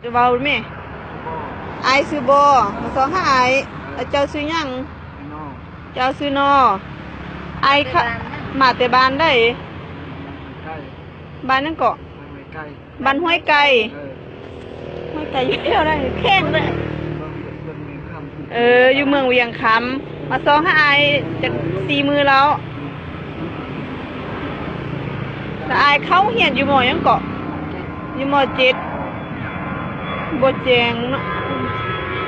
ຈະເວົ້າແມ່. ບໍ່. ອ້າຍຊື່ບໍ່? ມາຊອງຫາອ້າຍ. ເອີ. ແລ້ວເຈົ້າຊື່ຫຍັງ? ນ້ອງ. ເຈົ້າຊື່ນໍ. ອ້າຍ ມາແຕ່ບ້ານໃດ? ບ້ານຫຍັງເກາະ? ບ້ານຫ້ວຍໄກ່. ເອີ. ຫ້ວຍໄກ່ຢູ່ແຖວໃດ? ແຂວງໃດ? ເອີ ຢູ່ເມືອງວຽງຄຳ. ມາຊອງຫາອ້າຍຈັກສີ່ມື້ແລ້ວ. ແລ້ວອ້າຍເຂົ້າຮຽນຢູ່ ມໍ ຫຍັງເກາະ? ຢູ່ ມໍ ເຈັດ. ບໍ່ແຈ້ງເນາະ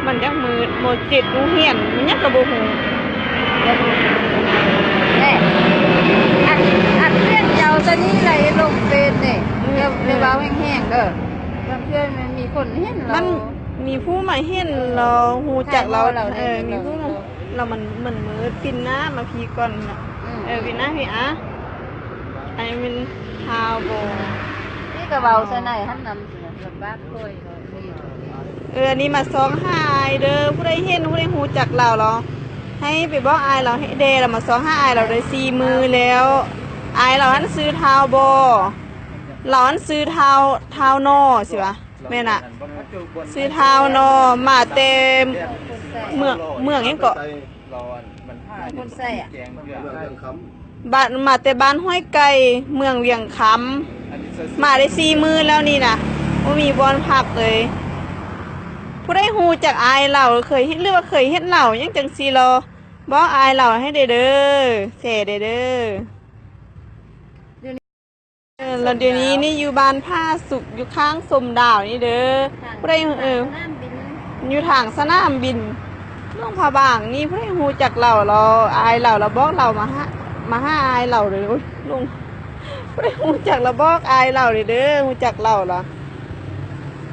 ມັນຍັງມືດ. ມໍ ເຈັດ ໂຮງຮຽນຫຍັງກະບໍ່ຮູ້. ແນ່ ອັນ ອັນສຽງເຈົ້າຕອນນີ້ໄຫຼລົງເຟສນີ້. ອືມ. ຢ່າ ຢ່າເວົ້າແຮງໆເດີ ບາງເທື່ອມັນມີຄົນເຫັນລາວ ມັນມີຜູ້ມາເຫັນລາວ ຮູ້ຈັກລາວ. ເອີ ມີຜູ້ມາ ລາວມັນ ມັນມືດ. ປິ່ນໜ້າມາພີ້ກ່ອນນະ. ອືມ. ເອີ ປິ່ນໜ້າພີ້ອະ. ອັນນີ້ແມ່ນທ້າວບໍ່? ນີ້ກະເວົ້າໃສ່ໃນຫັ້ນນຳ ລຳບາກຂ້ອຍ. ເອີ ອັນນີ້ມາຊອງຫາອ້າຍເດີ ຜູ້ໃດເຫັນ ຜູ້ໃດຮູ້ຈັກລາວລະ ໃຫ້ໄປບອກອ້າຍລາວໃຫ້ແດ່. ລາວມາຊອງຫາອ້າຍລາວໄດ້ສີ່ມື້ແລ້ວ. ອ້າຍລາວຫັ້ນຊື່ທ້າວບໍ່? ລາວຫັ້ນຊື່ທ້າວ ທ້າວນໍ ຊິວະ. ແມ່ນນະ ຊື່ທ້າວນໍ ມາແຕ່ເມືອງ ເມືອງຫຍັງເກາະ? ບ້ານ ມາແຕ່ບ້ານຫ້ວຍໄກ່ ເມືອງວຽງຄຳ. ມາໄດ້ສີ່ມື້ແລ້ວນີ້ນະ ບໍ່ມີບ່ອນພັກເລີຍ. ຜູ້ໃດຮູ້ຈັກອ້າຍລາວ ເຄີຍເຫັນ ຫຼືວ່າເຄີຍເຫັນລາວຫຍັງຈັ່ງຊີ້ລະ ບອກອ້າຍລາວໃຫ້ແດ່ເດີ ແຊແດ່ເດີ. ເອີ ແລ້ວດຽວນີ້ນີ້ຢູ່ບ້ານຜາສຸກ ຢູ່ຂ້າງຊົມດາວນີ້ເດີ. ຜູ້ໃດ ເອີ ຢູ່ທາງສະໜາມບິນຫຼວງພະບາງນີ້ ຜູ້ໃດຮູ້ຈັກລາວລະ ອ້າຍລາວລະ ບອກລາວມາຫາ ມາຫາອ້າຍລາວເດີ. ໂອ້ຍ ຫຼວງ ຜູ້ໃດຮູ້ຈັກລະ ບອກອ້າຍລາວເດີ ຮູ້ຈັກລາວລະ.